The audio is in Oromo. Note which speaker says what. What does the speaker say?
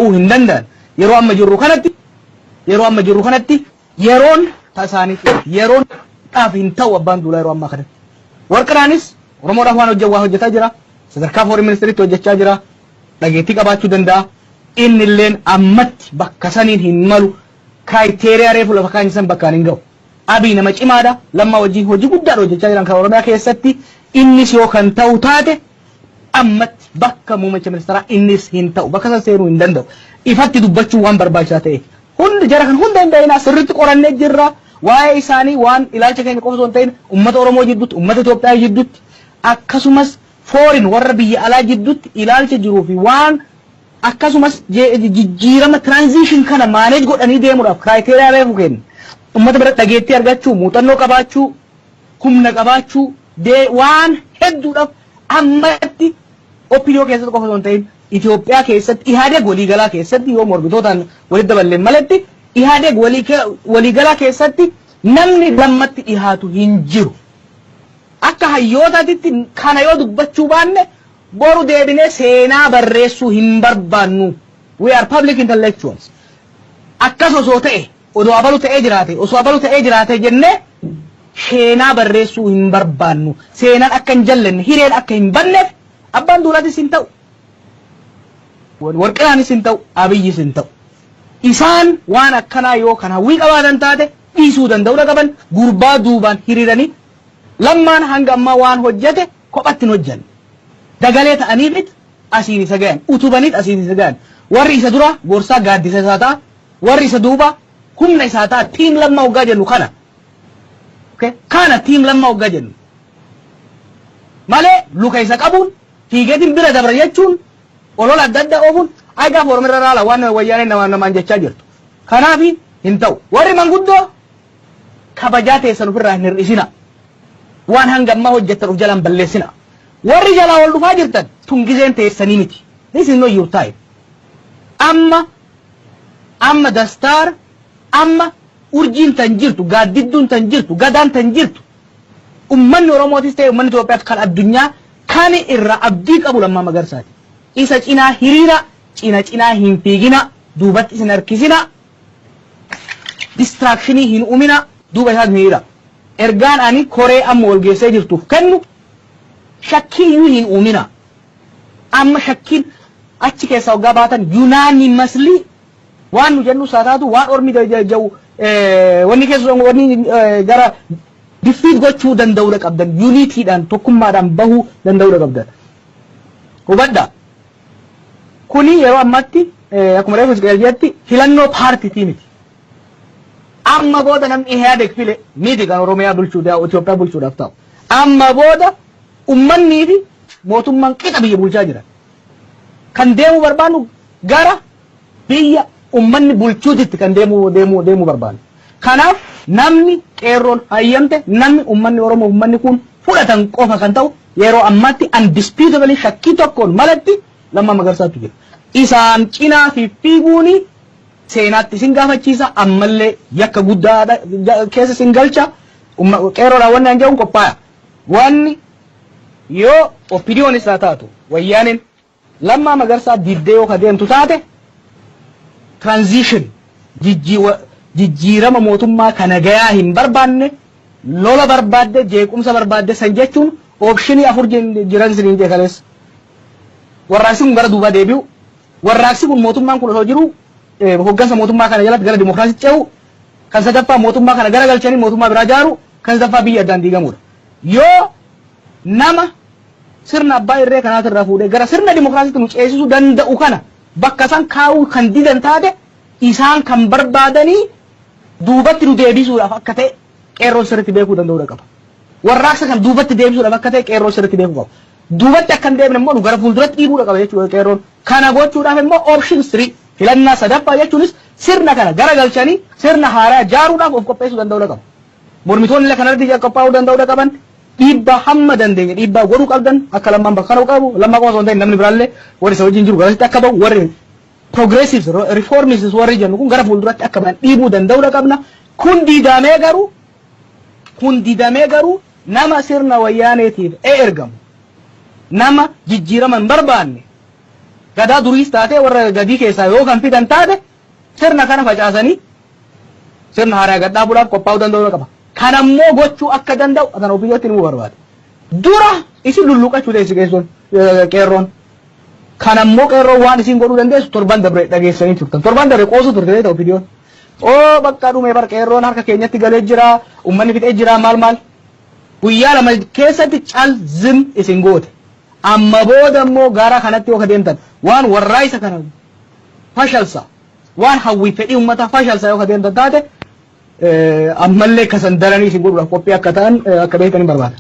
Speaker 1: ta'uu hin danda'an. Yeroo amma jirru kanatti, yeroo amma jirru kanatti yeroon tasaaniif yeroon dhaaf hin ta'u Abbaan Duulaa yeroo ammaa kanatti. Warqinaanis Oromoodhaaf waan hojjetu waa hojjetaa jira. Sadarkaa foreign ministeriitti hojjechaa jira. Dhageettii qabaachuu danda'a. Inni illeen ammatti bakka saniin hin malu. Criteria reefu lafa kaanyisan bakkaan hin ga'u. Abiy nama cimaadha. Lammaa wajjin hojii guddaadha hojjechaa jiran kan Oromiyaa keessatti. Innis yoo kan ta'u taate, ammatti bakka muummicha ministeeraa innis hin ta'u. Bakka san seenuu hin danda'u. Ifatti dubbachuu waan barbaachisaa ta'e. Hundi jara kan hunda hin ta'inaa, sirriitti qorannee jirra. Waa'ee isaanii waan ilaalcha keenya qofa osoo hin ta'in, uummata Oromoo jidduutti, uummata Itoophiyaa jidduutti, akkasumas foreign warra biyya alaa jidduutti ilaalcha jiruu fi waan akkasumas jijjiirama transition kana manage godhanii deemuudhaaf criteria reefu kenna. Uummata bira dhageettii argachuu, muuxannoo qabaachuu, humna qabaachuu, waan hedduudhaaf ammatti OPDO keessatti qofa osoo hin ta'in, Itoophiyaa keessatti, Ihaadeg waliigalaa keessatti, yoo mormitootaan walitti daballeen malatti, Ihaadeg waliigalaa keessatti namni Lammatti dhihaatu hin jiru. Akka hayyootaatitti kana yoo dubbachuu baanne, boru deebinee seenaa barreessuu hin barbaannu. We are public intellectuals. Akkas osoo ta'e, odoo abalu ta'ee jiraate, osoo abalu ta'ee jiraate jennee seenaa barreessuu hin barbaannu. Seenaan akka hin jallenne, hireen akka hin banneef, Abbaan Duulaatis hin ta'u. Warqinaanis hin ta'u, Abiyyis hin ta'u. Isaan waan akkanaa yoo kan hawwii qabaatan taate, dhiisuu danda'uu qaban. Gurbaa duubaan hiriiranii, Lammaan hanga ammaa waan hojjete kophatti hin hojjanne. Dagalee ta'aniifit asiin isa gayan, utubaniit asiin isa gayan. Warri isa dura gorsaa gaaddisa isaa ta'a, warri isa duuba humna isaa ta'a. Team Lammaa hoggaa jennu kana. Kana team Lammaa hoggaa jennu. Malee luka isa qabuun fiigeetiin bira dabra jechuun, olola adda addaa oofuun, ay gaafa Oromoo irra raala waan wayyaaneen namaan namaan jechaa jirtu. Kanaaf hin ta'u. Warri manguddoo kabajaa teessan ofirraa hin hir'isina. Waan hanga ammaa hojjettan of jalaan balleessina. Warri jalaa ol dhufaa jirtan, tun gizeen teessanii miti. This is not your time. Amma amma dastaar, amma urjiin tan jirtu, gaaddidduun tan jirtu, gadaan tan jirtu, ummanni Oromootis ta'e ummanni Itoophiyaaf kan addunyaa kan irraa abdii qabu Lammaa Magarsaati. Isa cinaa hiriira, cina cinaa hin fiigina, duubatti isin harkisina, distraction hin uumina, duuba isaa hiriira. Ergaan ani koree amma wal geessee jirtuuf kennu, shakkiiyyuu hin uumina. Amma shakkiin achi keessaa waggaa baatan unanimously waan nu jennu isaa taatu, waan ormi ja'u wanni keessa wanni gara defeat gochuu danda'uudha qabdan, unitydhaan, tokkummaadhaan bahuu danda'uudha qabdan. Hubadhaa. Kuni yeroo ammaatti akkuma reefu jetti filannoo paartiitii miti. Amma booda namni Ihaadeg file miti kan Oromiyaa bulchuudhaaf, Itoophiyaa bulchuudhaaf ta'u. Amma booda ummannii fi mootummaan qixa biyya bulchaa jiran. Kan deemuu barbaannu gara biyya ummanni bulchuutitti kan deemuu barbaannu. Kanaaf namni qeerroon hayyamte, namni ummanni Oromoo, ummanni kun fudhatan qofa kan ta'u, yeroo ammaatti undisputably shakkii tokkoon malatti Lammaa Magarsaatu jira. Isaan cinaa fi fiiguuni seenaatti isin gaafachiisa, ammallee yakka guddaa keessa isin galcha. Qeerroodhaan wanni an jedhuun qophaa'a. Wanni yoo OPDOn isaa taatu, wayyaaneen Lammaa Magarsaa diddee yoo ka deemtu taate, transition, jijjiirama mootummaa kana gayaa hin barbaanne, lola barbaadde, jeequmsa barbaadde san jechuun, option afur jiran isiniin jee kaleessa. Warraaqsi kun gara duubaa deebi'u, warraaqsi kun mootummaan kun osoo jiru hoggansa mootummaa kana jalatti gara dimokiraasii ce'u, kan sadaffaa mootummaa kana gara galchanii mootummaa biraa jaaru, kan sadaffaa biyya addaan diigamudha. Yoo nama sirna abbaa irree kanaatirraa fuudhee gara sirna dimokiraasiitti nu ceesisuu danda'u kana bakka san kaa'uu kan didan taate, isaan kan barbaadanii duubatti nu deebisuudhaaf akka ta'e qeerroon sirriitti beekuu danda'uudha qaba. Warraaqsa kan duubatti deebisuudhaaf akka ta'e qeerroon sirriitti beekuu qaba. Duubatti akka hin deebine immoo nu gara fuulduratti dhiibuudha qaba jechuudha qeerroon. Kana gochuudhaaf immoo option 3, filannaa sadaffaa jechuunis, sirna kana gara galchanii sirna haaraa ijaaruudhaaf of qopheessuu danda'uudha qaba. Mormitoonni illee kanarratti qophaa'uu danda'uudha qaban. Dhiibbaa hamma dandeenye dhiibbaa godhuu qabdan akka Lammaan bakka kana qabu. Lammaa qofa osoo hin ta'in, namni biraallee warri isa wajjin jiru garasitti akka bahu, warri progressives, reformists warri jennu kun gara fuulduratti akka bahan dhiibuu danda'uudha qabna. Kun didamee garuu nama sirna wayyaaneetiif ergamu, nama jijjiirama hin barbaanne, Gadaa duriis taatee warra gadii keessaa yoo kan fidan taate, sirna kana facaasanii sirna haaraa gad dhaabuudhaaf qophaa'uu danda'uu qaba. Kanammoo gochuu akka danda'u atan OPDOtti himuu barbaada. Dura isin lulluqachuu teessi keessoon qeerroon. Kanammoo qeerroon waan isin godhuu dandeessu torban dabre dhageessanii turtan. Torban dabre qoosuu turte beekta OPDOn. Oo, bakka dhume bar, qeerroon harka keenyatti galee jira, uummanni fixee jira, maal maal. Guyyaa 2 keessatti cal zim isin goote. Amma booda immoo gara kanatti yoo deemtan, waan warraayisa kana fashalsa, waan hawwii fedhii uummataa fashalsa yoo deemtan taate, ammallee kasan daranii isin godhuudhaaf qophii akka ta'an akka beektan hin barbaada.